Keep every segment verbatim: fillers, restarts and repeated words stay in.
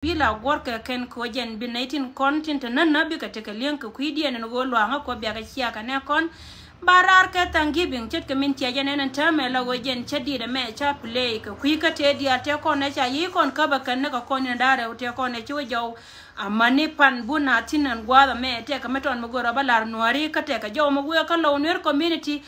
Bi la guɔ̱r kɛ kɛn kɛ ɣöö jɛn bi nɛy tin kɔn tin te nänä bikɛ tekɛ li̱eŋ kɛ kui̱diɛn ɛn ɣöö lua̱a̱ŋä kɛ ɣöö biakɛ ciakɛ nɛ kɔn. Ba raar kɛ Thanksgiving ce̱tkɛ min cia jɛ nɛn ɛn täämɛ la ɣöö jɛn cä di̱i̱t ɛmɛ ca play kɛ kui̱ kä tëë diaal tëë kɔn ɛ ca yi̱ kɔn käpɛ kɛn ni kɛ kɔn in da̱a̱r rɛw tëë kɔn ɛ ci wä jɔw. Amäni pan bun a thi̱n ɛn gua̱a̱th ɛmɛ tëëkɛ mi tɔn mi go̱o̱rä bä la̱r nuääri kä tëëkɛ jɔw mi wëë kä Lɔw Nuer community.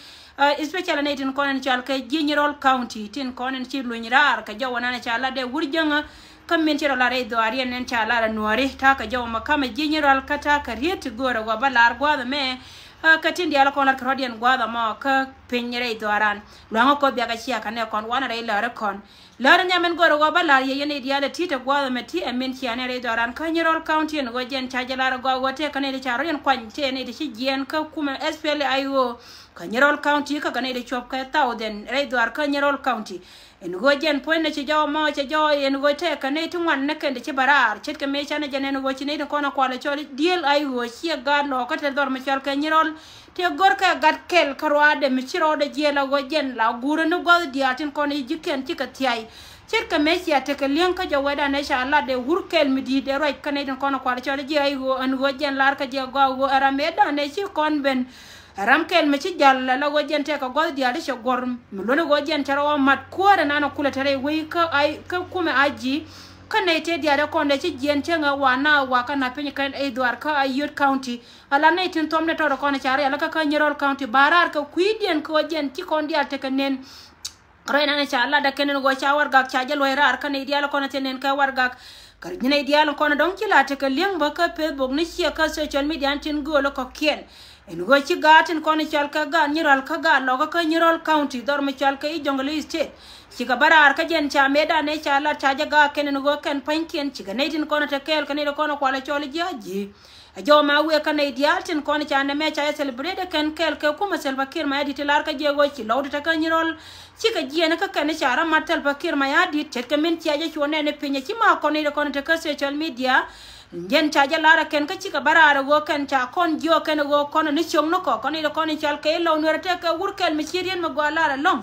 Especially nɛy tin kɔn in cɔal kɛ ji̱ Nyirol County tin kɔn in ci luny raar kɛ jɔw ɛnan ca lat dee wur jäŋä. Kä min ci rɔ lar rɛy dhuaar yɛn in ca lar a nuääri ta̱a̱ kɛ jɔw mɔ kamɛ ji̱ Nyirol kä ta̱a̱ kɛ riet ti göörä gua bä lar gua̱a̱th ɛmɛ. Kä tin diaal kɔn lar kɛ rɔ̱diɛn gua̱a̱th ɛmɔ kä piny rɛy dhuaaran lua̱ŋä kɔ biakɛ ciakä nɛ kɔn wanɛ rɛy läri kɔn. Läri nhiam in göörä gua bä lar yɛ yɛn i̱ diaal ɛ ti̱i̱ tɛ gua̱a̱th ɛmɛ ti ɛ min cia nɛ rɛy dhuaaran kä Nyirol County ɛn gɔɔ jɛn ca jɛ lar a gɔaa wä tëë kä nɛy ti ca rɔ̱diɛn kuany tëë nɛy ti ci jiɛɛn kä kumɛ S P L A I O. Kä Nyirol County kä kɛ nɛy ti cuɔp kɛ thousand rɛy dhuaar kä Nyirol County. Ɛn ɣöö jɛn puɔ̱nydɛ ci jɔw mɔ cɛ jɔw ɛn ɣöö tɛɛkɛ nɛy ti ŋuan ni kɛn ti ci bä raar ce̱tkɛ mëë canɛ jɛn ɛn ɣöö ci nɛy ti kɔn ɛ kual ɛ cɔl diëël a i̱ ɣöö ciɛ gaat lɔɔkä te dhɔr mi cɔal kɛ Nyirol. Tëë gör kɛ gat kɛl kä ruaadɛ mi ci rɔɔdɛ jiɛɛl a ɣöö jɛn la guurä ni gua̱th diaal tin kɔn i̱ ji̱ kɛn cikɛ thia̱y. Ce̱tkɛ mëë cia tekɛ li̱eŋ kä jɛ wɛɛdan ɛ ca lat dee wur kɛl mi di̱i̱t dee ruac kä nɛy tin kɔn ɛ kual ɛ cɔl jiɛ a i̱ ɣöö ɛn ɣöö jɛn lar kä jɛ gɔaa ɣöö ɛ ram mëëdan ɛ ci kɔn ben. Ram kɛl mi ci jal la ɣöö jɛn tɛkɛ gua̱th diaal ti cɛ guɔ̱r mi luɔ̱n ɣöö jɛn cɛ rɔ mat kuäärɛ nan kulɛ te rɛy wei kä kumɛ a ji̱. Kä nɛy tëë diaal ti kɔn dee ci jiɛn cäŋɛ wa na wa kä na piny kɛn ɛ dhuaar kä a Ayod County. Ala nɛy tin thɔm ni tɔt kɔn ca rial kä kä Nyirol County ba raar kɛ kui̱diɛn kɛ ɣöö jɛn ci kɔn diaal tekɛ nen. Rɛy nan ca lat dä kɛn in ɣöö ca wargak ca jɛ luɔ̱c raar kä nɛy diaal kɔn a thil nen kɛ wargak. Kä nɛy diaal kɔn a dɔ̱ŋ ci la tekɛ li̱eŋ bä kä Facebook ni ciɛ kä social media an tin gööl kɔ̱kiɛn. Ɛn ɣöö ci gaat tin kɔn cɔal kɛ gaat Nyirol kä gaat lɔkä kä Nyirol County dhɔr mi cɔal kɛ i̱ Jonglei State. Cikɛ bä raar kä jɛn ca mëëdan ëë ca lat ca jɛ gaak kɛn ɛn ɣöö kɛn pua̱nykiɛn cikɛ nɛy tin kɔn a te kɛɛl kɛ nɛy ti kɔn a kual a cɔl ji̱ a ji̱. A jɔw ma wëë kä nɛy diaal tin kɔn ca nɛmɛ ca jɛ celebrate kɛn kɛɛl kɛ kumɛ Salva Kiir Mayardit ti lar kä jiɛ ɣöö ci lɔw ti te kä Nyirol. Cikɛ jiɛn kä kɛn ca rɔ mat Salva Kiir Mayardit ce̱tkɛ min cia jɛ cuɔ nɛn piny ci ma kɔn nɛy ti kɔn te kä social media. Jɛn ca jɛ lar ɛ kɛn kä cikɛ bä raar ɛ ɣöö kɛn ca kɔn jiɔk kɛn ɛ ɣöö kɔn ni ciöŋ ni kɔ kɔn nɛy ti kɔn cɔal kɛ i̱ Lɔw Nuɛɛr tɛkɛ wur kɛl mi ci riet mi gɔaa lar ɛlɔ̱ŋ.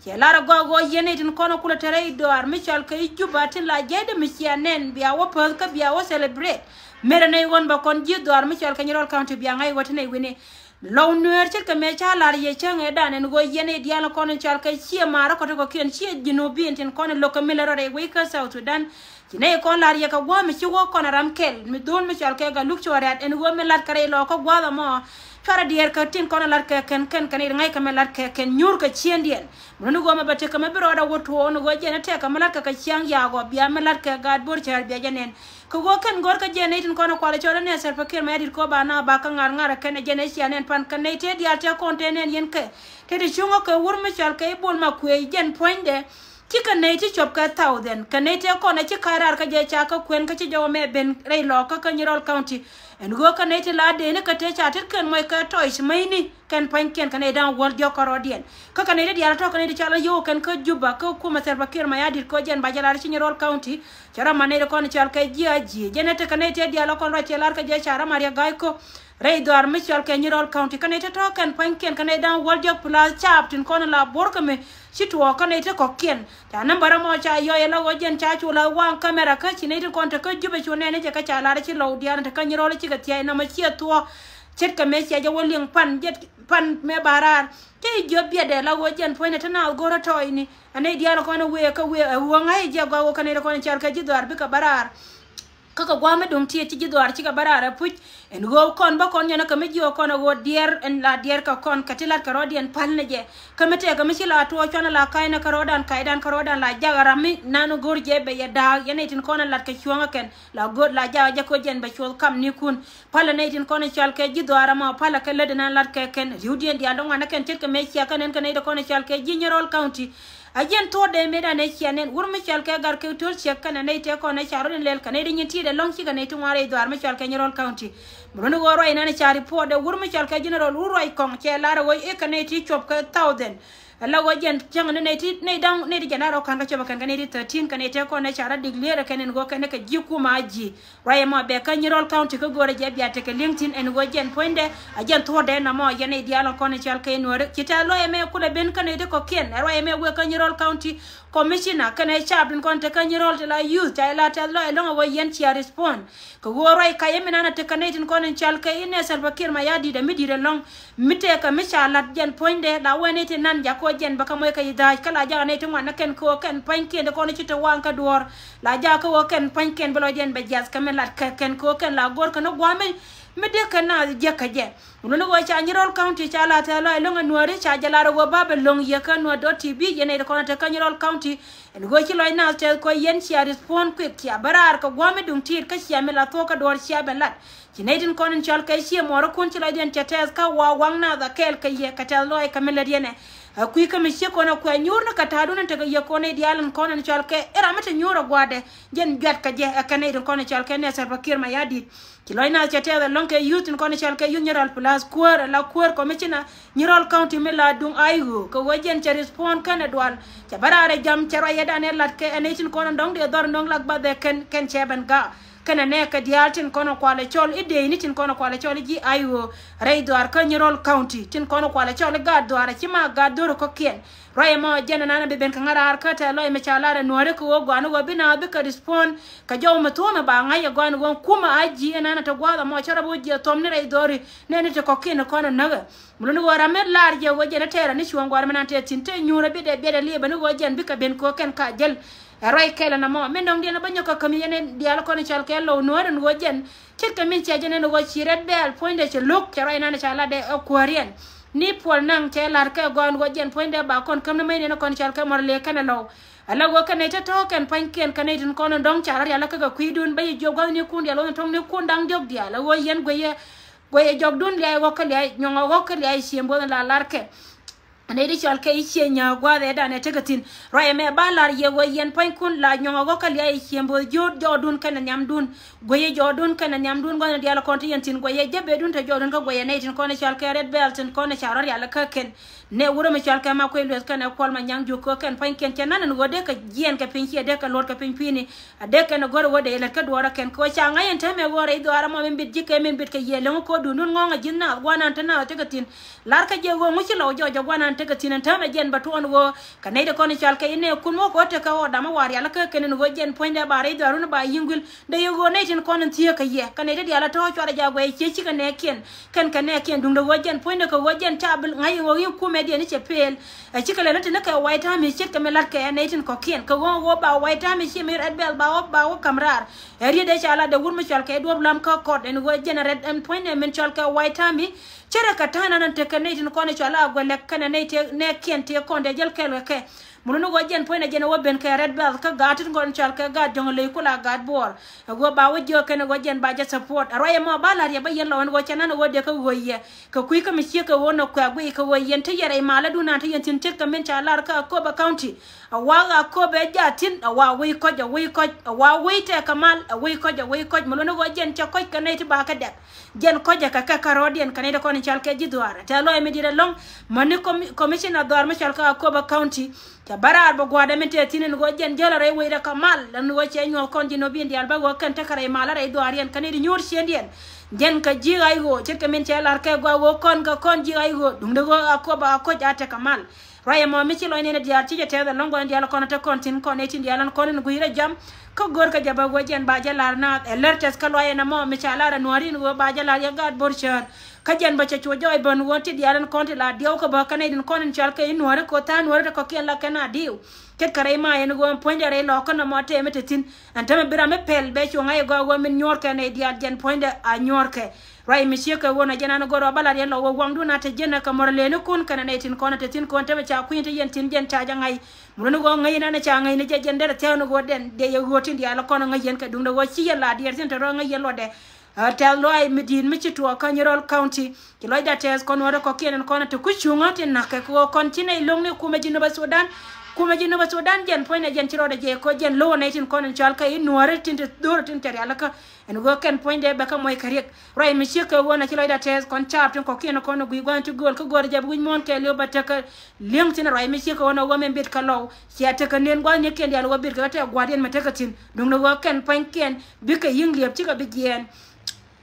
Cɛ lar ɛ gɔaa ɣöö yɛn nɛy tin kɔn kulɛ te rɛy dɔaar mi cɔal kɛ i̱ Juba tin la jiɛcdɛ mi cia nɛn bia wä päth kä bia wä celebrate. Merɛ nɛy ɣɔn bɛ kɔn ji̱ dhɔaar mi cɔal kɛ Nyirol County bia ŋa̱c wä ti nɛy wi̱ni. Lɔw Nuɛɛr ce̱tkɛ mëë ca la̱r yɛ cäŋ ëëdan ɛn ɣöö yɛn nɛy diaal kɔn in cɔal kɛ ciɛ maarä kɔt kɔ̱kiɛn ciɛ Junubin tin kɔn in lo̱k kɛ milɛ rɔ rɛy wec kä South Sudan. Ci nɛy kɔn la̱r yɛ kɛ gua̱a̱th mi ci wä kɔn a ram kɛl mi dho̱o̱n mi cɔal kɛ Gatluak Cuɔl Riat ɛn ɣöö mi la̱t kɛ rɛy lɔɔkä gua̱a̱th ɛmɔ. Cuarɛ diɛɛr kä tin kɔn a la̱t kɛ kɛn kɛn kɛn i̱ ŋa̱c kɛ mi la̱t kɛ kɛn nyuur kɛ ciëndiɛn. Mi run i̱ ɣöö mɛ bɛ tekɛ mɛ bi rɔɔdɛ wä tuɔɔk ni ɣöö jɛn ɛ tɛkɛ mɛ la̱t kɛ kɛ ciaŋ yaak ɣɔɔ bia mɛ la̱t kɛ gaat bo̱r cäär bia jɛ nɛn. Kɛ ɣöö kɛn gɔ̱r kä jɛn nɛy tin kɔn ɛ kual ɛ cɔl ɛ nɛɛ Salva Kiir Mayardit kɔ ba na ba kä ŋa̱r ŋa̱r ɛ kɛn ɛ jɛn ɛ cia nɛn pan kɛ nɛy tëë diaal tɛk kɔn tëë nɛn yɛn kɛ. Tëë ti cuŋä kɛ wur mi cɔal kɛ i̱ Bol Makuëëc jɛn puɔ̱nydɛ. Cikɛ nɛy ti cuɔp kɛ thousand kɛ nɛy tëë kɔn ɛ ci ka̱c raar kä jɛ ca kä kuɛn kä ci jɔwä mɛ ben rɛy lɔɔkä kä Nyirol County. Ɛn ɣöö kä nɛy ti la dee ni kä tëë ca tet kɛn muɔc kɛ tɔc mäcni kɛn pua̱nykiɛn kɛ nɛy da̱ŋ wäl diɔ̱k kärɔɔdiɛn. Kä kɛ nɛy ti diaal tɔ̱ kɛ nɛy ti cɔal a yio̱w kɛn kä Juba kä kumɛ Salva Kiir Mayardit kɛ jɛn ba jɛ lar ci Nyirol County. Cɛ rɔ man nɛy ti kɔn cɔal kɛ ji̱ a ji̱ jɛn ɛ tekɛ nɛy tëë diaal a kɔn ruac cɛ lar kɛ jɛ ca rɔ Maria Ga̱a̱c Ko̱. Rɛy dhɔaar mi cɔal kɛ Nyirol County kä nɛy tɔ̱tɔ̱ kɛn pua̱nykiɛn kä nɛy da̱ŋ wäl diɔ̱k plus caap tin kɔn la bo̱r kä mi ci tuɔɔk kä nɛy ti kɔ̱kiɛn. Ca nambär ɛmɔ ca yɔc ɛ la ɣöö jɛn ca cu la waŋ kamera kä ci nɛy ti kɔn te kä Jubɛ cu nɛn i̱ jɛ kä ca lar ci Lɔw diaal te kä Nyirol ci kɛ thia̱a̱c nɔmɔ ciɛ thuɔ̱k. Ce̱tkɛ mëë cia jɛ wä liŋ pan jɛt pan mëë ba raar. Cä i̱ jiöp biɛtdɛ la ɣöö jɛn puɔ̱nydɛ te naath go̱rä tɔɔcni. Ɛ nɛy diaal kɔn ɛ wëë kä wëë ɛ ɣöö ŋa̱c i̱ jiɛ gɔaa ɣöö kä nɛy ti kɔn cɔal kɛ ji̱ dhɔaar bikɛ ba raar. Kä kɛ gua̱a̱th mi duŋ tiet ci ji̱ dhɔaar cikɛ bä raar ɛ puc. Ɛn ɣöö kɔn bä kɔn nyɔnä kɛ mi jiök kɔn ɛ ɣöö diɛɛr ɛn la diɛɛr kɛ kɔn kɛ ti lat kɛ rɔ̱diɛn päl ni jɛ. Kä mi tɛɛkɛ mi ci la tuɔɔk cuanɛ la ka̱cnɛ kä rɔ̱dan ka̱cdan kä rɔ̱dan la jakä ram mi nan go̱r jɛ bɛ yɛ da̱a̱k yɛn nɛy tin kɔn ɛ lat kɛ cuɔ̱ŋä kɛn la go̱r la jakä jɛ koc jɛn bɛ cuɔth kam nikun. Pälɛ nɛy tin kɔn ɛ cɔal kɛ ji̱ dhɔaar ɛmɔ pälɛ kɛ lät ɛn an lat kɛ kɛn ri̱wdiɛn diaal dɔ̱ŋ anɛ kɛn ce̱tkɛ mëë ciɛ kɛn ɛn kɛ nɛy ti kɔn ɛ cɔal kɛ ji̱ Nyirol County. A jiɛn thuɔ̱ɔ̱dɛ mëëdan ɛ ciɛ nɛn wur mi cɔal kɛ Gat Kek To̱l Ciek kɛnɛ nɛy tëë kɔn ɛ ca rɔ̱t in lɛl kɛ nɛy ti nyin ti̱i̱t ɛlɔ̱ŋ cikɛ nɛy ti ŋuan rɛy dhɔaar mi cɔal kɛ Nyirol County. Mi runi ɣöö ruac nan ca report ɛ wur mi cɔal kɛ General wur ruac kɔŋ cɛ lar ɛ ɣöö i̱ kɛ nɛy ti cuɔp kɛ thousand. Ɛ la ɣöö jiɛn cäŋ ni nɛy ti nɛy da̱ŋ nɛy ti jiɛn da̱ŋ rɛw ka̱n kä cuɔp ɛ kɛn kɛ nɛy ti thirteen kɛ nɛy tëë kɔn ɛ ca rɔ̱t declare ɛ kɛn in ɣöö kɛn kɛ ji̱ kum a ji̱. Ruac ɛmɔ bɛ kä Nyirol County kä go̱o̱rɛ jɛ bia tekɛ li̱eŋ thi̱n ɛn ɣöö jɛn puɔ̱nydɛ a jɛn thuɔ̱ɔ̱dɛ nɔmɔ yɛn nɛy diaal ɔn kɔn i̱ cɔal kɛ i̱ Nuääri. Ci tɛ̈th luɔ̱c ɛmɛ kulɛ ben kä nɛy ti kɔ̱kiɛn ɛ ruac ɛmɛ wëë kä Nyirol County. commissioner kɛnɛ cap tin kɔn tekä Nyirol ti la youth ca ila tɛth lɔaac ɛlɔ̱ŋ a wä yɛn cia respond. Kɛ ɣöö ruac kacä mi nanɛ tekä nɛy tin kɔn in cɔal kɛ inɛ Salva Kiir Mayardit ɛ mi di̱i̱t ɛlɔ̱ŋ. Mi tëëkɛ mi ca la̱t jɛn puɔ̱nydɛ la wee nɛy tin nan jakä ɣöö jɛn bɛ kɛ moc kɛ i̱ dha̱a̱c kä la jakä nɛy ti ŋuan ni kɛn kɛ ɣöö kɛn pua̱nykiɛn ti kɔn ci te waŋ kä duɔ̱ɔ̱r. La jakä ɣöö kɛn pua̱nykiɛn bi lɔcdiɛn bɛ jiath kɛ mi la̱t kɛ kɛn kɛ ɣöö kɛn la go̱r kɛ ni gua̱a̱mi. Mi dee kɛ naath jiäk kɛ jɛ. Wuluni ɣöö ca Nyirol County ca la thɛɛl lɔaac lo̱ŋ ɛ nuääri ca jɛ lar ɣöö ba bɛ lo̱ŋ yɛ kä nuäär dot T V yɛn nɛy ti kɔn te kä Nyirol County. Ɛn ɣöö ci lɔc naath tɛth kɔ yɛn cia respond quick cia bä raar kɛ gua̱a̱mi duŋ tiit kä cia mi la thuɔ̱k kä duɔ̱ɔ̱r cia ben lat. Ci nɛy tin kɔn in cɔal kɛ cie muɔɔrikun ci lɔcdiɛn cɛ tɛth kä wa waŋ naath a kɛɛl kɛ yɛ kɛ tɛth lɔaac kɛ mi lät yɛn ɛ. Ɛ kui̱ kä mi ciek kɔn ɛ kuɛ nyuur ni kɛ ta̱a̱dun in tekɛ yɛ kɔn i̱ diaal in kɔn in cɔal kɛ i̱ ram mi te nyuur ɛ gua̱a̱dɛ. Jɛn juat kɛ jɛ ɛ kɛ nɛy tin kɔn in cɔal kɛ nɛ Salva Kiir Mayardit. Ci lɔc naath cɛ tɛth ɛlɔ̱ŋ kɛ youth tin kɔn cɔal kɛ youth Nyirol plus kuäär ala kuäär commissioner Nyirol County mi la duŋ I O kɛ ɣöö jɛn cɛ respond kɛnɛ dual. Cɛ bä raar ɛ jam cɛ ruac yɛ dan ɛ lat kɛ ɛ nɛy tin kɔn dɔ̱ŋ dee dhɔr dɔ̱ŋ lak bath ɛ kɛn kɛn cɛ ben gaak. Kɛnɛ nɛ kɛ diaal tin kɔn kualɛ cɔl i̱ dee ni tin kɔn kualɛ cɔl i̱ ji̱ I O rɛy dhuaar kä Nyirol County tin kɔn kualɛ cɔl i̱ gaat dhuaar ɛ ci ma gaat dhor kɔ̱kiɛn. Ruac ɛmɔ jɛn ɛnan bi ben kɛ ŋa̱raar kä tɛ̈th lɔc mi ca lar ɛ nuääri kɛ ɣöö gɔaa ni ɣöö bi naath bikɛ respond. Kɛ jɔw mi thuɔ̱ɔ̱mɛ ba ŋa̱c ɛ gɔaa ni ɣöö kumɛ a ji̱ ɛnan ɛ te gua̱a̱th ɛmɔ cä rɔ bi wä jiɛ thuɔ̱m ni rɛy dhɔri nɛni ti kɔ̱kiɛn kɔn ɛ näk ɛ. Mi luni ɣöö ram mi lar jɛ ɣöö jɛn ɛ tɛɛr ɛ ni cuɔ̱ɔ̱ŋ gua̱a̱r mi nan tɛth thi̱n te nyuur ɛ biɛt ɛ biɛt ɛ liɛpɛ ni ɣöö jɛn bikɛ ben kɛ ɣöö kɛn ka jäl. Ɛ ruac kɛl ɛn ɛmɔ mi nɔŋdiɛn ɛ bä nyɔk kɛ käm yɛn ɛ diaal kɔn ɛ cɔal kɛ low nuääri ni ɣöö jɛn ce̱tkɛ min cɛ jɛn ɛn ɣöö ci Red Belt puɔ̱nydɛ cɛ lo̱k cɛ ruac nan ɛ ca lat ɛ kuääriɛn. Ni puɔl naŋ cɛ la̱r kɛ gɔɔn ɣöö jɛn puɔ̱nydɛ ba kɔn käm ni mäcniɛn kɔn cɔal kɛ mɔr lëë kɛn ɛ lɔw. Ala ɣöö kɛn nɛy te tɔ̱ kɛn pua̱nykiɛn kɛn nɛy tin kɔn in dɔ̱ŋ ca rɔ rial kä kɛ kui̱dun bä yi jiök gua̱thnikun diaal ɣöö ni tɔ̱ŋnikun da̱ŋ diɔ̱k diaal a ɣöö yɛn gueyɛ. Gueyɛ jɔkdun liac ɣɔ̱k kä liac nyɔŋ ɣɔ̱k kä liac ciëmbuɔth in la la̱r kɛ. Nɛy ti cɔal kɛ i̱ cie nyääk gua̱a̱th ɛ danɛ tekɛ thi̱n. Ruac ɛmɛ ba la̱r yɛ ɣöö yɛn pua̱nykun la nyɔŋ ɣɔ̱k kä liac ciëmbuɔth jiöt jɔkdun kɛnɛ nhiamdun. Gueyɛ jɔkdun kɛnɛ nhiamdun gua̱thni diaal kɔn ti yɛn thi̱n gueyɛ jɛ bedun te jɔkdun kä gueyɛ nɛy tin kɔn cɔal kɛ Red Belt tin kɔn ca rɔ rial kä kɛn. Nɛ wurɛ mi cɔal kɛ Makuei Lueth kɛnɛ Kuɔl Manyaŋ Juuk kɛ kɛn pua̱nykiɛn cɛ nan ɛn ɣöö dee kɛ jiɛɛn kɛ piny ciɛ dee kɛ luɔt kɛ piny pi̱i̱ni. A dee kɛn ɛ go̱r ɛ wä dee lät kä duɔɔr ɛ kɛn kɛ ɣöö ca ŋa̱c ɛn täämɛ ɣöö rɛy dhuaar ɛmɔ min bit ji̱ kɛ min bit kɛ yiëë leŋ ɣä ko̱r duundun ŋɔ̱ŋ ɛ ji̱th naath gua̱nan te naath tekɛ thi̱n. Lar kä jɛ ɣöö ŋuci lɔ jɔɔc ɛ gua̱nan tekɛ thi̱n ɛn täämɛ jɛn bɛ tuɔɔn ɣöö kɛ nɛy ti kɔn cɔal kɛ i̱ nɛ kun wä kɛ ɣöö tekɛ ɣɔw dam ɛ wa rial kä kɛn ɛn ɣöö jɛn puɔ̱nydɛ ba rɛy dhuaarun ba yi̱ŋ guil. Dee yɛ ɣöö nɛy tin kɔn in thieek kɛ yɛ kɛ nɛy ti diaal ɛ tɔ̱ cuarɛ jɛ a guɛy ciec cikɛ nɛɛkiɛn. Kɛn kɛ nɛɛkiɛn duundɛ ɣöö jɛn puɔ̱nydɛ kɛ ɣöö jɛn ca bi ŋa̱c in ɣöö in kumɛ diɛn i̱ cɛ pëël. Ɛ cikɛ lɛ ni ti ni kɛ White Army ce̱tkɛ mi la̱t kɛ ɛ nɛy tin kɔ̱kiɛn kɛ ɣöö ɣöö ba White Army ci mi Red Belt ba ɣöö ba ɣöö ka̱m raar. Ɛ riet dee ca lat dee wur mi cɔal kɛ Duɔ̱p Lam kä kɔt ɛn ɣöö jɛn ɛ rɛt ɛn puɔ̱nydɛ min cɔal kɛ White Army. Cärɛ kɛ ta̱a̱ nan ɛn tekɛ nɛy tin kɔn ɛ cɔal a guɛ lɛk kɛnɛ nɛy tëë nɛɛkiɛn tëë kɔn dee jäl kɛɛl kɛ kɛ. Mun ni ɣöö jɛn puɔ̱nydɛ jɛn ɛ wä ben kɛ Red Belt kä gaat tin kɔn cɔal kɛ gaat Jɔŋlei kula gaat Buɔɔr. Ɛ ɣöö ba wä jiök kɛn ɛ ɣöö jɛn ba jɛ support. Ɛ ruac ɛmɔ ba la̱r yɛ bä yɛn lɔ ɛn ɣöö cɛ nan ɛ ɣöö dee kä ɣöö yɛ. Kɛ kui̱ kä mi ciek kɛ ɣöö nɔ kuɛ guiy kɛ ɣöö yɛn te yɛn rɛy malä dun an te yɛn thi̱n ce̱tkɛ min ca lar kä Akobo County. A wa Akobo ɛ jaa thi̱n, a wa wec kɔc, a wec kɔc, a wa wec tɛk kɛ mal, a wec kɔc, a wec kɔc. Mi luɔ̱n ni ɣöö jɛn cɛ kɔc kɛ nɛy ti ba kɛ dɛk. Jɛn kɔc ɛ kɛ kɛ kärɔɔdiɛn kɛ nɛy ti kɔn in cɔal kɛ ji̱ dhuaar. Tɛ̈th lɔaac mi di̱t ɛlɔ̱ŋ. Mäni komi-, commissioner dhuaar mi cɔal kɛ Akobo County. Cɛ bä raar bɛ gua̱a̱r dee min tëë thi̱n ɛn ɣöö jɛn jäl a rɛy wecdɛ kɛ mal ɛn ɣöö cɛ nyuɔ̱th kɔn ji̱ nɔ bi in diaal bä ɣöö kɛn tekɛ rɛy mal a rɛy dhuaar yɛn kɛn i̱ di nyuur ciëndiɛn. Jɛn kɛ ji̱ ɣa̱c ɣöö ce̱tkɛ min cɛ la̱r kɛ gɔaa ɣöö kɔn kɛ kɔn ji̱ ɣa̱c ɣöö duundɛ ɣöö Akobo a koc a tekɛ mal. Ruac ɛmɔ mi ci lɔcni ni diaal ci jɛ tɛth ɛlɔ̱ŋ gua̱n diaal kɔn te kɔn thi̱n kɔn ɛ tin diaal ɛn kɔn in gui̱i̱r ɛ jam. Kä go̱o̱r kɛ jɛ bä ɣöö jɛn ba jɛ la̱r naath ɛ lär tɛth kä luac ɛn ɛmɔ mi ca la̱r ɛ nuääri in ɣöö ba jɛ la̱r yɛ gaat bo̱r cäär. Kä jɛn bä cɛ cu jɔɔc bä ɛn ɣöö ti diaal ɛn kɔn ti la diɛw kä bä kä nɛy tin kɔn in cɔal kɛ i̱ nuääri ko̱ tha̱a̱ŋ nuääri ti kɔ̱kiɛn la kɛn a diw. Ce̱tkɛ rɛy ma ɛn ɣöö ɛn puɔ̱nydɛ rɛy lɔɔkä nɔmɔ tɛmɛ te thi̱n. Ɛn täämɛ bi ram mi pɛl bɛ cu ŋa̱c ɛ gɔaa ɣöö min nyuɔ̱ɔ̱rkɛ nɛy diaal jɛn puɔ̱nydɛ a nyuɔ̱ɔ̱rkɛ. Ruac mi ciek kɛ ɣöö nɔ jɛn an ɛ go̱r ɔ bä lat yɛn lɔ ɣöö waŋdun a te ji̱n ɛ kɛ mɔr lëënikun kɛnɛ nɛy tin kɔn ɛ te thi̱n kɔn täämɛ ca kui̱ny te yɛn thi̱n jɛn ca jɛ ŋa̱c. Mun ni ɣöö ŋäc yɛn an ɛ ca ŋäc ni jɛ jɛn derɛ thɛɛk ni ɣöö dɛn dee yɛ ɣöö tin diaal kɔn ɛ ŋäc yɛn kɛ duundɛ ɣöö ci yɛn la diɛɛr thi̱n te rɔ ŋäc yɛn luɔtdɛ. Ɛ tɛ̈th lɔaac mi di̱i̱t mi ci tuɔɔk kä Nyirol County. Ci lɔcdä tɛɛth kɔn wä rɛ kɔ̱kiɛn ɛn kɔn ɛ te kuc cuŋä tin na̱k kɛ kɛ ɣöö kɔn ci nɛy lo̱ŋni kumɛ Jinub Sudan. Kumɛ Jinub Sudan jɛn puɔ̱nydɛ jɛn ci rɔɔdɛ jɛ kɔ jɛn lo̱wä nɛy tin kɔn in cɔal kɛ i̱ nuäärä tin te dho̱rä tin te rialikä. Ɛn ɣöö kɛn puɔ̱nydɛ bɛ kä muɔc kɛ riɛk. Ruac mi ciek kɛ ɣöö na ci lɔcdä tɛɛth kɔn caap tin kɔ̱kiɛn kɔn ɛ gui̱i̱ gua̱n ti gööl kä göörä jɛ bi wi̱c muɔ̱ɔ̱n kɛɛliw bä tekɛ li̱eŋ thi̱n ruac mi ciek kɛ ɣöö na ɣöö min bit kɛ lɔw. Cia tekɛ nen gua̱thnikiɛn diaal ɣöö bit kɛ tɛk gua̱a̱rdiɛn mi tekɛ thi̱n. Duundɛ ɣöö kɛn pua̱nykiɛn bikɛ yi̱ŋ liɛp cikɛ bi jiɛɛn.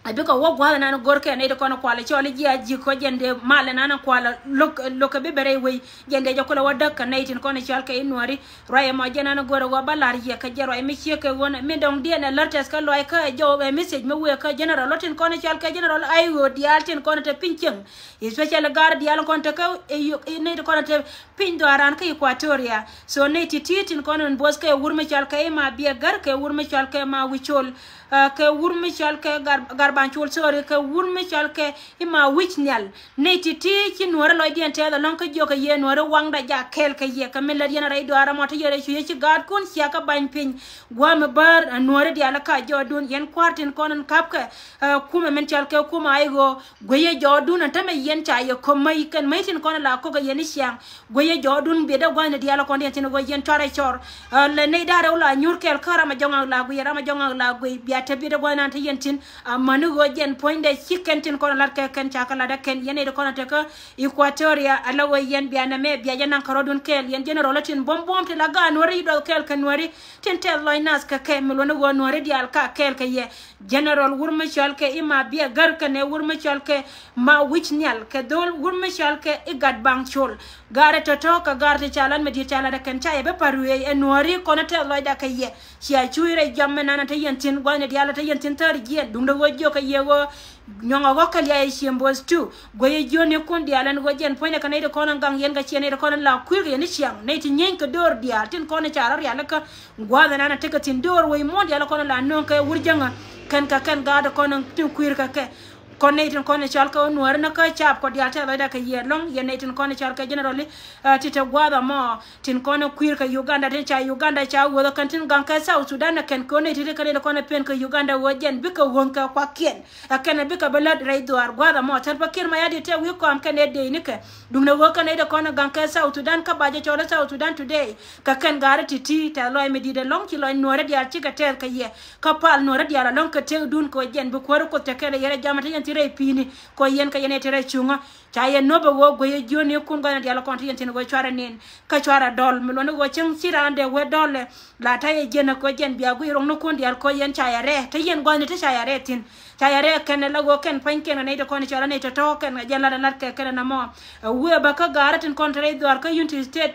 A bikɛ wä gua̱a̱th ɛnan go̱rkɛ nɛy ti kɔn kualɛ cɔl i̱ ji̱ a ji̱ kɔ jɛn dee mal ɛnan kualɛ lo̱k, lo̱k kɛ bi bɛ rɛy wei. Jɛn dee jɛ kulɛ wä däk kɛ nɛy tin kɔn cɔl kɛ i̱ Nuääri. Ruac ɛmɔ jɛn ɛnan go̱rɛ wä ba lar yɛ kɛ jɛ ruac mi ciek kɛ ɣöö mi dɔ̱ŋ diɛn ɛ lär tɛth kä luac kä ɛ jɔw ɛ message mi wëë kä general lɔ tin kɔn cɔl kɛ general a i̱ ɣöö diaal tin kɔn te piny cieŋ. Especially gar diaal kɔn te kä i̱ nɛy ti kɔn te piny dhɔaaran kä Equatoria. So nɛy ti ti tin kɔn in both kɛ wur mi cɔl kɛ i̱ ma biɛ gär kɛ wur mi cɔl kɛ ma wi̱c col. Kɛ wur mi cɔl kɛ gar, gar ban col, sorry, kɛ wur mi cɔl kɛ i̱ ma wi̱c nhial. Nɛy ti ti ci Nuääri lɔcdiɛn tɛth ɛlɔ̱ŋ kä jiɔk kɛ yɛ Nuääri waŋda jak kɛɛl kɛ yɛ kɛ mi lät yɛn rɛy dɔaar ɛmɔ te yɛ rɛy cu yɛ ci gaatkun cia kä bany piny. Gua̱a̱m mi bäär Nuääri diaal kä jɔɔdun yɛn kua̱r tin kɔn in ka̱pkɛ. Kumɛ min cɔl kɛ kumɛ a i̱ ɣöö gueyɛ jɔɔdun ɛn tämɛ yɛn ca yɛ ko̱m mäc kɛn mäc tin kɔn in la ko̱k kɛ yɛn i̱ ciaŋ. Gueyɛ jɔɔdun biɛt dee gua̱thni diaal kɔn diɛn tin ɣöö yɛn cuarɛ cɔr. Lɛ nɛy da̱rɛ wä la nyuur kɛɛl kä ram a jɔŋ a la guey, ram a jɔŋ a la guey bia te biɛt dee gua̱thni an te yɛn tin. Amäni ɣöö jɛn puɔ̱nydɛ ci kɛn tin kɔn lat kɛ kɛn ca kɛ lat ɛ kɛn yɛn nɛy ti kɔn a te kä Equatoria a la ɣöö yɛn bia nɛmɛ bia jɛ naŋ kärɔ̱dun kɛɛl yɛn general tin buɔ̱m buɔ̱m ti la gaat Nuääri i̱ duɔth kɛɛl kɛ Nuääri tin tɛth lɔc nath kɛ kɛ mi luɔ̱ni ɣöö Nuääri diaal ka kɛɛl kɛ yɛ. General wur mi cɔl kɛ i̱ ma biɛ gär kɛnɛ wur mi cɔl kɛ ma wi̱c nhial kɛ dhol wur mi cɔl kɛ i̱ gat baŋ col. Gaarɛ tɔ̱tɔ̱ kɛ gaar ti ca lat mi di̱i̱t ca lat ɛ kɛn ca yɛ bi pa̱r ruëëc ɛ Nuääri kɔn ɛ tɛth lɔcda kɛ yɛ. Cia cuc rɛy jɔam mi nan ɛ te yɛn thi̱n gua̱thni diaal ɛ te yɛn thi̱n thäär jiɛn duundɛ ɣöö jiök kɛ yɛ ɣöö nyɔŋ ɛ ɣɔ̱k kɛ liac ɛ cieŋ bo̱o̱th tu. Gueyɛ jiöönikun diaal ɛn ɣöö jɛn puɔ̱nydɛ kɛ nɛy ti kɔn ɛ gaŋ yɛn kɛ ciɛ nɛy ti kɔn ɛ la kui̱r kɛ yɛn i̱ ciaŋ nɛy ti nyieeny kɛ döör diaal tin kɔn ɛ ca rɔ rial ikä. Gua̱a̱th ɛnan ɛ tekɛ thi̱n döör wec muɔ̱ɔ̱n diaal kɔn la nööŋ kɛ wur jäŋä kɛn kɛ kɛn gaat kɔn tin kui̱r kɛ kɛ. Kɔn nɛy tin kɔn cɔal kɛ wä Nuääri ni kä caap kɔ diaal tɛth lɔcda kɛ yɛ lɔ̱ŋ yɛn nɛy tin kɔn cɔal kɛ general i̱ ti te gua̱a̱th ɛmɔ tin kɔn kui̱r kɛ Uganda tin ca Uganda ca wuɔth kɛn tin gaŋ kɛ South Sudan ɛ kɛn kɛ wä nɛy ti ti kɛn nɛy ti kɔn pen kɛ Uganda wä jɛn bikɛ wuɔ̱n kɛ kuakiɛn. Ɛ kɛn ɛ bikɛ bä lät rɛy dhuaar gua̱a̱th ɛmɔ Salva Kiir Mayardit tɛ wi̱i̱ kɔam kɛn ɛ dee ni kɛ. Duŋdɛ ɣöö kɛn nɛy ti kɔn gaŋ kɛ South Sudan kä ba jɛ cɔl i̱ South Sudan Today. Kɛ kɛn gaari ti̱ti̱ tɛth lɔc mi di̱i̱t ɛlɔ̱ŋ ci lɔc Nuääri diaal cikɛ tɛth kɛ yɛ. Kä pal Nuääri diaal ɛlɔ̱ŋ kɛ tëkdun kɛ ɣöö jɛn bi kuäär Kuoth te kɛl ɛ yɛn ɛ jam ɛ te yɛn thi̱n rɛy pi̱i̱ni kɛ ɣöö yɛn kɛ yɛn ɛ te rɛy cuŋä. Ca yɛ nöp ɛ ɣöö gueyɛ jiöönikun gua̱thni diaal kɔn te yɛn thi̱n ɣöö cuarɛ nin kä cuarɛ dɔl mi luɔ̱ni ɣöö cäŋ ci raan dee wee dɔl ɛ. La ta̱yɛ jiɛn ɛ kɛ ɣöö jɛn bia guic ro̱ŋnikun diaal kɛ ɣöö yɛn ca yɛ rɛɛ te yɛn gua̱thni te ca yɛ rɛɛ thi̱n. Ca yɛ rɛɛ kɛn ɛ la ɣöö kɛn pua̱nykiɛn kɛ nɛy ti kɔn cɔal ɛ nɛy tɔ̱tɔ̱ kɛn kɛ jɛn lat ɛ lat kɛ kɛn ɛ nɔmɔ. Ɛ wee bä kä gaari tin kɔn te rɛy dhuaar kä Unity State.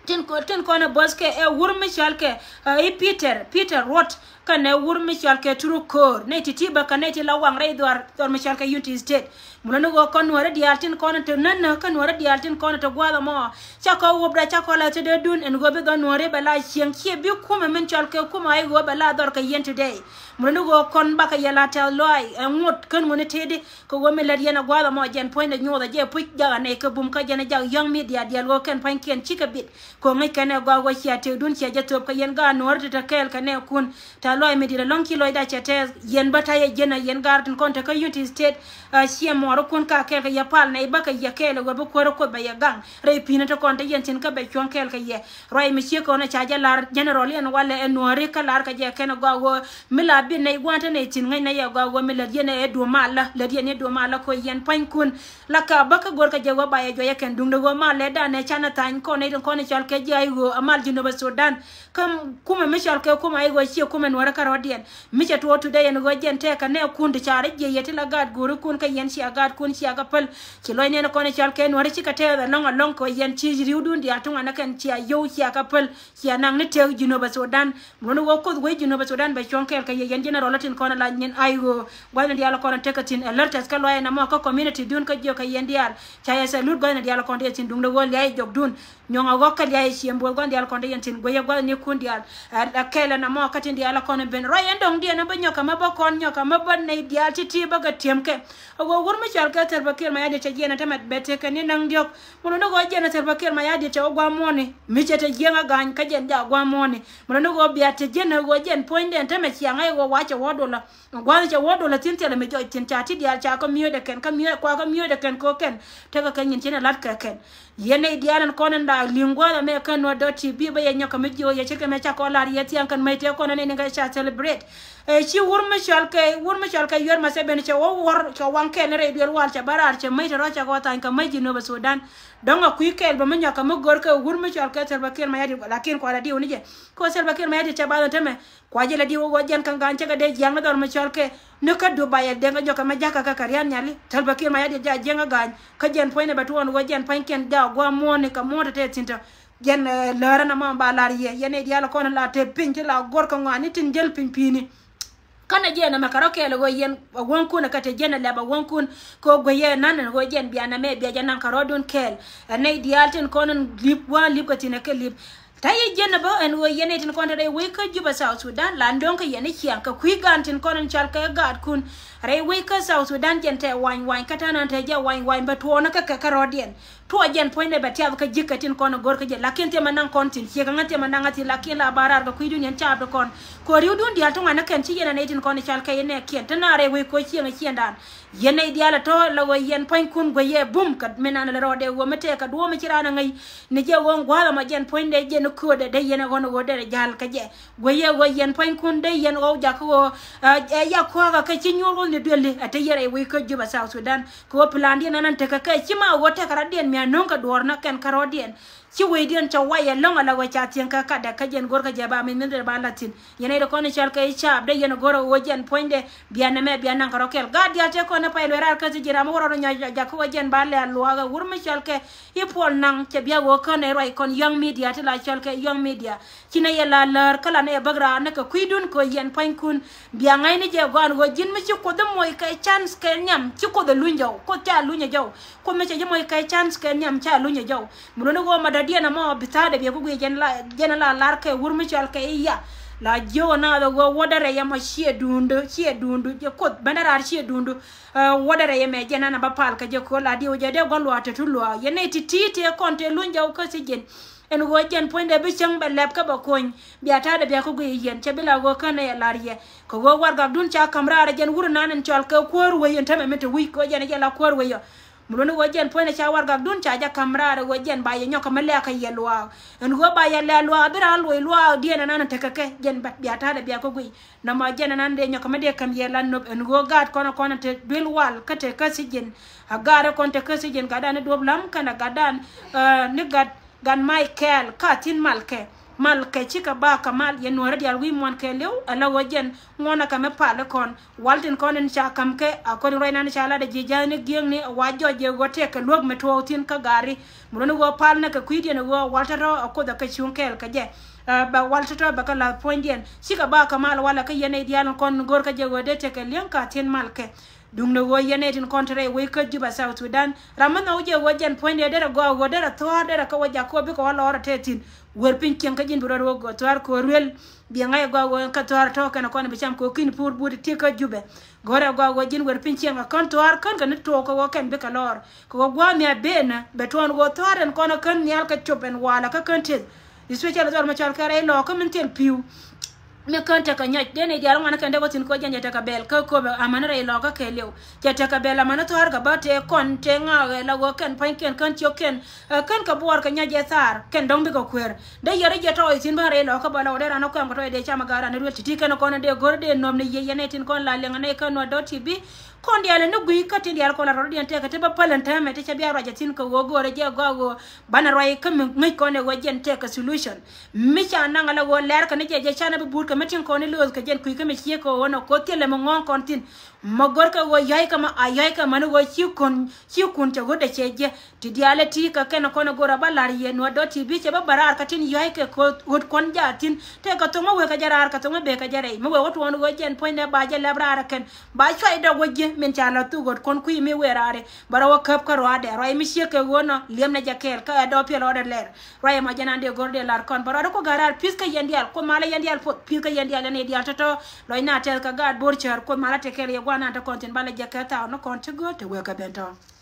Tin kɔ, tin kɔn ɛ bo̱th kɛ ɛ wur mi cɔal kɛ i̱ Peter, Peter Ruɔt kɛnɛ wur mi cɔal kɛ Turu Ko̱o̱r nɛy ti ti bä kɛ nɛy ti la waŋ rɛy dhuaar, dhuaar mi cɔal kɛ Unity State. Mi lɔ ni ɣöö kɔn Nuääri diaal tin kɔn te nänä kä Nuääri diaal tin kɔn te gua̱a̱th ɛmɔ. Ca kɔ wupda ca kɔ la te dee dun ɛn ɣöö bi dhɔr Nuääri bɛ la cieŋ ciɛ bi kumɛ min cɔal kɛ kumɛ a i̱ ɣöö bɛ la dhɔr kɛ yɛn today. Mi lɔ ni ɣöö kɔn bakɛ yɛ la tɛth lɔaac ɛ ŋot kän ŋuni tëëdi. Kɛ ɣöö mi lät yɛn ɛ gua̱a̱th ɛmɔ jɛn puɔ̱nydɛ nyuɔth ɛ jɛ puc jak anɛy kä bum kä jɛn ɛ jak yɔ̱ŋ media diaal ɣöö kɛn pua̱nykiɛn cikɛ bit. Kɛ ɣöö ŋäc kɛn ɛ gɔaa ɣöö cia tëkdun cia jɛ thöp kɛ yɛn gaat Nuääri ti te kɛɛl kɛ nɛɛkun. Tɛth lɔaac mi di̱i̱t ɛlɔ̱ŋ ci lɔcda cɛ tɛth yɛn bä ta̱yɛ jiɛn ɛ yɛn gaat tin kɔn te kä Unity State. Ɛ ciɛ muɔɔrikun ka kɛɛl kɛ yɛ pal nɛy bä kɛ yɛ kɛɛl ɛ ɣöö bi kuäärä Kuoth bɛ yɛ gaŋ rɛy pi̱i̱ni ti kɔn te yɛn thi̱n kä bɛ cuɔ̱ŋ kɛɛl kɛ yɛ. Ruac mi ciek kɔn ɛ ca jɛ lar general yɛn walɛ ɛ Nuääri kä lar kɛ jɛ kɛn ɛ gɔaa ɣöö mi la bi nɛy gua̱a̱n te nɛy thi̱n ŋäc nɛy ɛ gɔaa ɣöö mi lät yɛn ɛ duɔ̱ɔ̱p malä, lät yɛn ɛ duɔ̱ɔ̱p malä kɛ ɣöö yɛn pua̱nykun. La ka bä kä go̱r kɛ jɛ ɣöö ba yɛ juɔc ɛ kɛn duŋdɛ ɣöö mal lɛ danɛ canɛ tha̱ny kɔn nɛy tin kɔn cɔal kɛ ji̱ a i̱ ɣöö a mal Jinub Sudan. Kä kumɛ mi cɔal kɛ kumɛ a i̱ ɣöö ciɛ kumɛ Nuääri kärɔ̱diɛn. Mi cɛ tuɔɔk today ɛn ɣöö jɛn tɛɛkɛ nɛɛkun ti ca rɔ jiɛc yɛ ti la gaat go̱o̱rikun kä yɛn cia gaatkun cia kɛ päl. Ci lɔc nɛn kɔn cɔal kɛ Nuääri cikɛ tɛɛth ɛlɔ̱ŋ ɛlɔ̱ŋ kɛ ɣöö yɛn ci ri̱wdun diaal tuŋ anɛ kɛn cia yio̱w cia kɛ päl. Cia naŋ ni tëk Jinub Sudan. Mi luɔ̱ni ɣöö Kuoth wec Jinub Sudan bɛ cuɔ̱ŋ kɛɛl kɛ yɛ yɛn general tin kɔn ala nyin a i̱ ɣöö gua̱thni diaal kɔn tekɛ thi̱n ɛ lär tɛth kä luac ɛn ɛmɔ kä community dun kä jiök kɛ yɛn diaal. Ca yɛ salute gua̱thni diaal kɔn te yɛn thi̱n duŋdɛ ɣöö lia̱a̱ jɔkdun. Nyɔ̱ŋ a ɣɔ̱k kä lia̱a̱ ɛ cieŋ bo̱o̱th gua̱thni diaal kɔn te yɛn thi̱n gueyɛ gua̱thnikun diaal. Ɛ kɛl ɛn ɛmɔ kä tin diaal kɔn ben ruac ɛn dɔ̱ŋdiɛn ɛ bä nyɔk ɛmɛ bä kɔn nyɔk ɛmɛ bä nɛy diaal ti̱ti̱ bä kɛ ti̱emkɛ. A ɣöö wur mi cɔal kɛ Salva Kiir Mayardit cɛ jiɛn ɛ tämɛ bɛ tekɛ ni naŋ diɔ̱k. Mi luɔ̱ni ɣöö jiɛn ɛ Salva Kiir Mayardit cɛ wä gua̱a̱ muɔ̱ɔ̱ni mi cɛ te jiɛŋ a ga̱a̱ny kä jɛn jaak gua̱a̱ muɔ̱ɔ̱ni. Mi luɔ̱ni ɣöö bia te jiɛn ɛ ɣöö jɛn puɔ̱nydɛn tämɛ ciaŋ ɛ ɣöö wa cɛ wä dolä. Gua̱a̱th cɛ wä dolä thi̱n thilɛ mi jɔc thi̱n ca ti diaal ca kä miöödɛ kɛn kä miöödɛ kua kä miöödɛ kɛn kɛ kɛn. Tekɛ kɛ nyin cin ɛ la̱t kɛ kɛn. Yɛn nɛy diaal ɛn kɔn ɛn daak li̱ŋ gua̱a̱th ɛmɛ kä Nuer dot T V bä yɛ nyɔk kɛ mi jiök yɛ ce̱tkɛ mɛ ca kɔn lar yɛ thiaŋ kɛn mec tëë kɔn ɛn ɛn kɛ ca celebrate. Ɛ, ci wur mi cɔal kɛ, wur mi cɔal kɛ Yoweri Museveni cɛ wä wär, cɛ waŋ kɛɛl ni rɛy duel wal, cɛ bä raar, cɛ mäc tɛ rɔ, cɛ kɛ wä thany kɛ mäc Jinub Sudan. Dɔ̱ŋ a kui̱ kɛɛl bä mi nyɔk kɛ mi gör kɛ wur mi cɔal kɛ Salva Kiir Mayardit, lakin kualɛ diw ni jɛ. Kɛ wä Salva Kiir Mayardit cɛ bath ɛn tämɛ. Kua jɛ lɛ diw wä jɛn kä ga̱a̱n cɛ kɛ dee jiaŋ ni dhɔr mi cɔal kɛ ni kä Dubai ɛ deŋ kɛ nyɔk kɛ mi ja̱kä kɛ kɛ rian nyali. Salva Kiir Mayardit ja jiaŋ kä ga̱a̱n. Kä jɛn puɔ̱nydɛ bɛ tuɔɔn wä jɛn puɔ̱ny kɛn ja gua̱a̱ muɔ̱ɔ̱ni kɛ muɔ̱ɔ̱n tɛ tɛ thi̱n tɔ. Jɛn, eh, läärä na ma ba lar yɛ, yɛn nɛy diaal kɔn la te piny ti la gɔr kɛ ŋɔaani tin jäl piny pi̱i̱ni. Känɛ jɛn ɛmɛ kɛ rɔ kɛɛl ɣöö yɛn a wäŋkun ɛ kä te jɛn ɛ lɛp a wäŋkun kɛ ɣöö gueyɛ nan ɛn ɣöö jɛn bia nɛmɛ bia jɛ naŋ kärɔɔdun kɛɛl. Ɛ nɛy diaal tin kɔn in li̱p wa̱a̱ li̱p kɛ thi̱n ɛ kɛ li̱p. Ta̱yɛ jɛn ɛ bä ɛn ɣöö yɛn nɛy tin kɔn te rɛy wec kä Juba South Sudan la do̱ŋ kɛ yɛn i̱ ciaŋ kɛ kui̱ ga̱a̱n tin kɔn in cal kɛ gaatdun. Rɛy wec kä South Sudan jɛn tɛ wany wany kä ta̱nä te jɛ wany wany bä tuɔɔnä kä kɛ kärɔɔdiɛn. Tuɔɔk jɛn puɔ̱nydɛ bɛ tiath kä ji̱ kɛ tin kɔn ɛ go̱r kä jɛ. Lakin tiɛmɛ naŋ kɔn thi̱n, ciek kä ŋä tiɛmɛ naŋ ŋä thi̱n, lakin la ba raar kɛ kui̱dun yɛn caap ti kɔn. Kɛ ɣöö ri̱wdun diaal ti ŋuan ni kɛn ci yɛn ɛ nɛy tin kɔn ɛ cal kɛ yɛn ɛ kiɛn. Ti na rɛy wec kɛ ɣöö cieŋ ɛ ciɛndan. Yɛn nɛy diaal ɛ tɔ̱ la ɣöö yɛn puɔ̱nykun gueyɛ bum kɛ min an lɛ rɔɔdɛ ɣöö mi tɛɛk kɛ duɔ̱ɔ̱p mi ci raan ɛ ŋäc. Ni jɛ ɣöö gua̱a̱th ɛmɔ jɛn puɔ̱nydɛ jɛn köödɛ dee yɛn ɛ ɣɔn ɛ ɣöö dee rɛ ja̱l kä jɛ. Gueyɛ ɣöö yɛn puɔ̱nykun dee yɛn ɣɔw jakä ɣöö, ɛ, ɛ, ya kua̱a̱kä kɛ ci nyuur ɣöth ni dueli, ɛ, te yɛn rɛy wec kä Juba South Sudan. Kɛ ɣöö plandiɛn ɛn ɛn tekɛ kɛ ci ma ɣöö tekɛ rɔ̱diɛn mi a no̱o̱ŋ kɛ duɔ̱ɔ̱rnä kɛn kärɔ̱diɛn. Ci wecdiɛn cɛ way ɛlɔ̱ŋ ala ɣöö ca thieŋ kä katdɛ kä jɛn go̱rkä jɛ ba mi mi dhil ba la̱th thi̱n. Yɛn nɛy ti kɔn i̱ cɔal kɛ i̱ caap dee yɛn go̱r ɣöö jɛn puɔ̱nydɛ bia nɛmɛ bia naŋ kärɔ̱ kɛl. Gaat diaal tëë kɔn i̱ pay luɛ raar kä thi̱n ji̱n ram mi wä rɔɔd nyɔk jakä ɣöö jɛn ba lɛ luaak ɛ wur mi cɔal kɛ i̱ Puɔl Naŋ cɛ bia ɣöö kän ɛ ruac kɔn Young Media ti la cɔal kɛ Young Media. Ci nɛ yɛ la läär kä la nɛ yɛ bäk raar ni kɛ kui̱dun kɛ yɛn pua̱nykun. Bia ŋa̱cni jɛ gɔaan ɣöö ji̱n mi ci Kuoth i̱ moc kɛ chance kɛ nhiam, ci Kuoth ɛ luny jɔw. Kuoth ca luny ɛ jɔw. Kuoth mi cɛ ji̱ moc kɛ chance kɛ nhiam ca luny ɛ jɔw. Mi luɔ̱ni ɣöö ma dɔ̱diɛn ɛmɔ bi tha̱a̱dɛ biɛ ku guic jɛn la, jɛn la lar kɛ wur mi cɔal kɛ i̱ ya. La jiök ɛ naath ɛ ɣöö wädɛ rɛy ɛmɔ ciɛ duundu, ciɛ duundu. Jɛ Kuoth bendɛ raar ciɛ duundu. Ɛ, wädɛ rɛy ɛmɛ jɛn ɛn a bä pal kɛ jɛ kööl a diw jɛ dee gua̱n luaak te tu luaak. Yɛn nɛy ti̱ti̱ tëë kɔn tëë luny jɔw kä thi̱n ji̱n. Ɛn ɣöö jɛn puɔ̱nydɛ bi cäŋ bɛ lɛp kä bɛ kony. Bia ta̱a̱dɛ bia kä guiy yɛn cɛ bi la ɣöö känɛ yɛ lar yɛ. Kɛ ɣöö warɛgakdun ca ka̱m raarɛ jɛn wur nan in cɔal kɛ kuäär wec in tämɛ min te wi̱c kɛ ɣöö jɛn jɛ la kuäär wec ɔ. Mi luɔ̱ni ɣöö jɛn puɔ̱nydɛ ca warɛgakdun ca jɛ ka̱m raarɛ ɣöö jɛn ba yɛ nyɔk kɛ mi lɛ̈k kɛ yɛ luaak. Ɛn ɣöö ba yɛ lɛ̈k luaak bi raan luɔc luaak diɛn ɛnan in tekɛ kɛ jɛn bia ta̱a̱dɛ bia kä guiy. Nɔmɔ jɛn ɛnan dee nyɔk kɛ mi dee ka̱m yɛ la nöp ɛn ɣöö gaat kɔn kɔn te duel wal kä te kä thi̱n ji̱n. A gaat kɔn te kä thi̱n ji̱n gatdan ni duɔ̱p la̱m kɛnɛ gatdan, eh, ni gat Gan may kɛɛl ka thi̱n malkɛ. Malkɛ cikɛ ba kɛ mal yɛ nuɔ̱ɔ̱rä diaal wi̱i̱ muɔ̱ɔ̱n kɛɛliw. Ala ɣöö jɛn ŋuɔ̱nä kɛ mi pal ikɔn. Wal tin kɔn in ca ka̱m kɛ a kɔn in ruac nan ca latdɛ ji̱ ja̱a̱ni gi̱eŋni wa jɔc jɛ ɣöö tëëkɛ luäk mi tuɔɔk thi̱n kä gari. Mi luɔ̱ni ɣöö pal ni kɛ kui̱diɛn ɣöö wal tɔ̱tɔ̱ a Kuoth a kɛ cuŋ kɛɛl kɛ jɛ. Ɛ, bɛ wal tɔ̱tɔ̱ bɛ kɛ la̱th puɔ̱nydiɛn. Cikɛ ba kɛ mal walɛ kä yɛn nɛy diaal in kɔn in go̱o̱r kä jɛ ɣöö dee tëëkɛ li̱eŋ ka thi̱n malkɛ. Duŋdɛ ɣöö yɛn nɛy tin kɔn te rɛy wec kä Juba South Sudan. Ram mi nhɔk jɛ ɣöö jɛn puɔ̱nydɛ derɛ gɔaa ɣöö derɛ thua̱a̱r derɛ kä wä jak kä wä bikɛ wä lɔɔr a te thi̱n. Wer piny cieŋ kä ji̱n bi rɔɔd wä gɔaa thua̱a̱r kɛ ɣöö ruel. Biɛ ŋa̱c ɛ gɔaa ɣöö kä thua̱a̱r tɔ̱ kɛn kɔn bi cam kɛ ɣöö ki̱n puur but ti kä Jubɛ. Go̱rɛ gɔaa ɣöö ji̱n wer piny cieŋ kä kän thua̱a̱r kän kɛ ni tuɔɔk kä wä kɛn bikɛ lɔɔr. Kɛ wä gua̱a̱th mi a ben bɛ tuɔɔn ɣöö thua̱a̱r ɛn kɔn kä kän nhial kä cop ɛn walɛ kä kän teth. Especially dhɔr mɛ cɔal kɛ rɛy lɔɔkä min thil pi̱w. Mi kän tekɛ nyɔc den i̱ diaal ŋuan kɛn dee wä thi̱n kɛ wä jɛn jɛ tekɛ bɛl kä köpɛ amäni rɛy lɔɔkä kɛɛliw. Cɛ tekɛ bɛl amäni thua̱a̱r kɛ bä tëë kɔn tëë ŋa̱a̱k ɛ la ɣöö kɛn pua̱nykiɛn kän ciökiɛn. Ɛ, kän kɛ buɔɔr kɛ nyɔc jɛ thaar kɛn dɔ̱ŋ bikɛ kueer. Dee yɛr i̱ jɛ tɔɔc thi̱n bä rɛy lɔɔkä bä la wä dee ran ɔ kɛm kɛ tɔɔc dee cam ɛ ga̱a̱r ran i̱ ruel ti̱ti̱ kɛn kɔn in dee go̱r dee nöm ni yiëë yɛn ɛ tin kɔn la liɛŋ ɛ nɛy kän nuɔ̱t dɔ̱t ti bi. Kɔn diaal in ni gui̱i̱ kä tin diaal kɔn la rɔ̱diɛn tɛkɛ ti bä päl in täämɛ ti cɛ bia ruac ɛ thi̱n kɛ ɣöö go̱o̱rɛ jɛ gɔaa ɣöö banɛ ruac kä mi ŋäc kɔn ɛ ɣöö jɛn tɛkɛ solution. Mi ca naŋ ala ɣöö lɛr kɛ ni jɛ jɛ canɛ bi buut kɛ mi tin kɔn i̱ lööth kɛ jɛn kui̱ kä mi ciek kɛ ɣöö nɔ koth thilɛ mi ŋɔ̱ɔ̱ŋ kɔn thi̱n. Ma gör kɛ ɣöö yɔ̱a̱c kɛ ma a yɔ̱a̱c kɛ mani ɣöö ci kun ci kun cɛ ɣöt ɛ cɛ jɛ. Ti diaal ɛ ti kɛ kɛn kɔn ɛ gör a ba la̱r yɛ nuɔ̱t dɔ̱ ti bi cɛ bä bä raar kä tin yɔ̱a̱c kɛ koth ɣöt kɔn jaat thi̱n. Tëë kɛ thoŋ mi wëë kɛ jɛ raar kɛ thoŋ mi bëë kɛ jɛ rɛy mi wëë wä tuɔɔn ɣöö jɛn puɔ̱nydɛ ba jɛ lɛp raar ɛ kɛn. Ba cuay dɔk wä ji̱ min ca la̱th thuk ɣöt kɔn kui̱ mi wëë raar ɛ. Bä rɔ wä käp kä ruaadɛ ruac mi ciek kɛ ɣöö nɔ liɛm nɛ jɛ kɛɛl kä ɛ dɔ̱ piɛl ɣɔdɛ lɛr. Ruac ɛmɔ jɛn an dee go̱r dee lar kɔn bä ruac dee ku ga̱r raar pi̱th kä yɛn diaal ku malä yɛn diaal puɔth pi̱th kä yɛn diaal yɛn i̱ diaal tɔ̱tɔ̱. Lɔc na tɛth kä gaat bo̱r cär kuoth malä te kɛɛl yɛ gua̱n an te kɔn thi̱n balɛ jɛ kɛ thaw ni kɔn ti go̱r te wee kɛ ben tɔ̱.